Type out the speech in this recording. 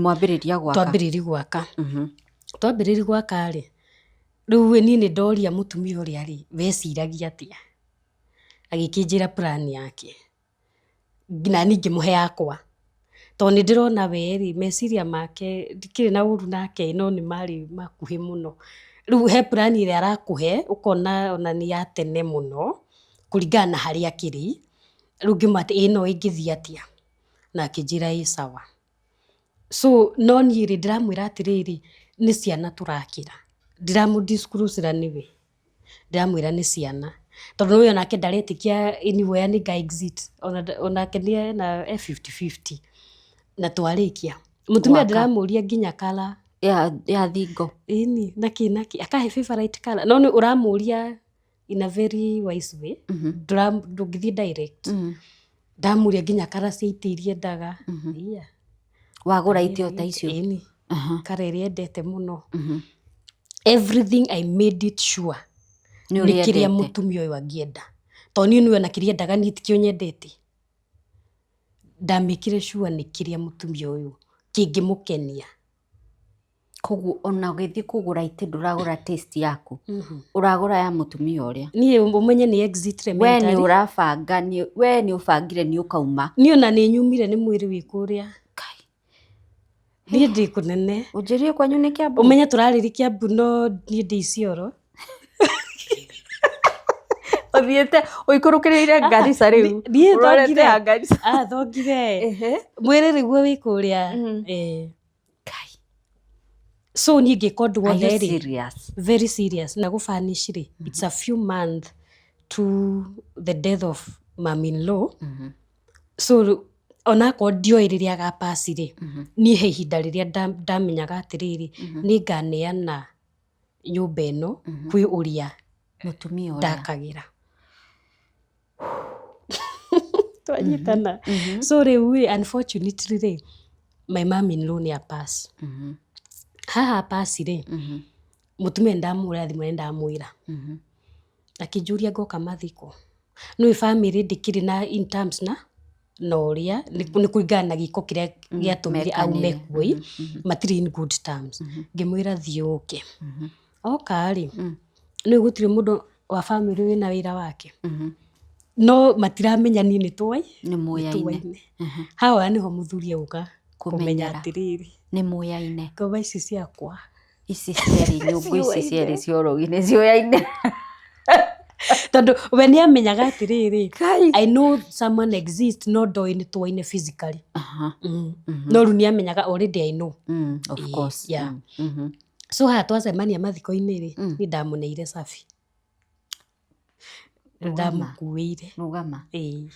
Mwambĩrĩria gwaka. Twambĩrĩria gwaka. Twambĩrĩria gwaka rĩ, rĩu niĩ nĩ ndoria mũtumia ũrĩa rĩ, weciragia atĩa? Agĩkĩnjĩra plan yake. Na niĩ ngĩmũhe yakwa. Tondũ nĩ ndĩrona we rĩ, meciria make ndikĩrĩ na ũru nake no nĩ marĩ makuhĩ mũno. Rĩu he plan ĩrĩa arakũhe ũkona ona nĩ ya tene mũno kũringana na harĩa akĩrĩ. Rĩu ngĩmwĩra atĩ ĩno ĩngĩthiĩ atĩa? Na akĩnjĩra ĩ sawa. So no niĩ rĩ, ndĩramwĩra atĩrĩrĩ, nĩ ciana tũrakĩra. Ndiramũ disclose ra nĩwe. Ndĩramwĩra nĩ ciana. Tondũ nĩũĩ onake ndaretĩkia anywhere nĩ nga exit. Onake nĩ ena e 50-50. Na twarĩkia. Mũtumia ndĩramũria nginya colour. Ya thingo. Ĩni, na kĩ na kĩ. Akahe favourite colour. No nĩ ũramũria in a very wise way. Ndũngĩthiĩ direct. Ndamũria nginya colour cia itĩ iria endaga. Yeah. Wagũra itĩ o ta icio? Ĩni. Colour ĩrĩa endete mũno. Everything I made it sure Nĩ nĩ ũrĩa kĩrĩa endete. mũtumia ũyũ angĩenda. Tondũ niĩ nĩũĩ ona kĩrĩa endaga niĩ tikĩo nyendete. Ndamĩkire sure nĩ kĩrĩa mũtumia ũyũ kĩngĩmũkenia. Koguo ona ũgĩthiĩ kũgũra itĩ ndũragũra taste yaku, ũragũra ya mũtumia ũrĩa. Niĩ ũmenye nĩ exit We nĩ mentally. ũrabanga, we nĩ ũbangire nĩ ũkauma. Niĩ ona nĩ nyumire nĩ mwĩrĩ wĩ kũrĩa. Niĩ ndĩ kũnene. Ũnjĩrire kwanyu nĩ Kiambu? Ũmenye tũrarĩria Kiambu no niĩ ndĩ Isiolo. Ũthiĩte ũikũrũkĩrĩire Garissa rĩu. Niĩ Ũrorete thongire. ya Garissa. Ah, thongire. Mwĩrĩ nĩguo wĩ kũrĩa. Eh. Kai. So niĩ ngĩka ũndũ Are you wothe rĩ. serious? Very serious. Na gũbanish rĩ, it's a few month to the death of mom in law. So onakorwo ndioĩ rĩrĩa agapass rĩ, niĩ he ihinda rĩrĩa ndamenyaga atĩrĩrĩ, nĩ nganeana nyũmba ĩno kwĩ ũrĩa Mũtumia ũrĩa. ndakagĩra. Twanyitana. So rĩu rĩ, unfortunately rĩ, my mom in law nĩ apass. Haha apass rĩ, mũtumia nĩ ndamũhũrĩra thimũ na nĩ ndamwĩra. Akĩnjũria ngoka mathiko. Nĩũĩ bamĩrĩ ndĩkĩrĩ na in terms na na ũrĩa, nĩ kũringana na gĩko kĩrĩa gĩatũmire aume kuo ĩ, matirĩ in good terms. Ngĩmwĩra thiĩ ũke. Oka rĩ, nĩũĩ gũtirĩ mũndũ wa bamĩrĩ wĩna wĩra wake. No matiramenya niĩ nĩ tũĩ, Nĩ mũyaine. Haha nĩho mũthuri egũka kũmenya Kũmenyera. atĩrĩrĩ, Nĩ mũyaine. ngoma ici ciakwa. Ici cierĩ nyũngũ ici cierĩ cia ũrogi nĩ ciũyaine. Tondũ we nĩ amenyaga atĩrĩrĩ, Kai. I know someone exist no ndoĩ nĩ tũaine physically. No rĩu nĩ amenyaga already I know. Of course. Yeah. So haha twacemania mathiko-inĩ rĩ, niĩ ndamũneire cabi. Ndamũkuĩire. Rũgama. Ĩĩ.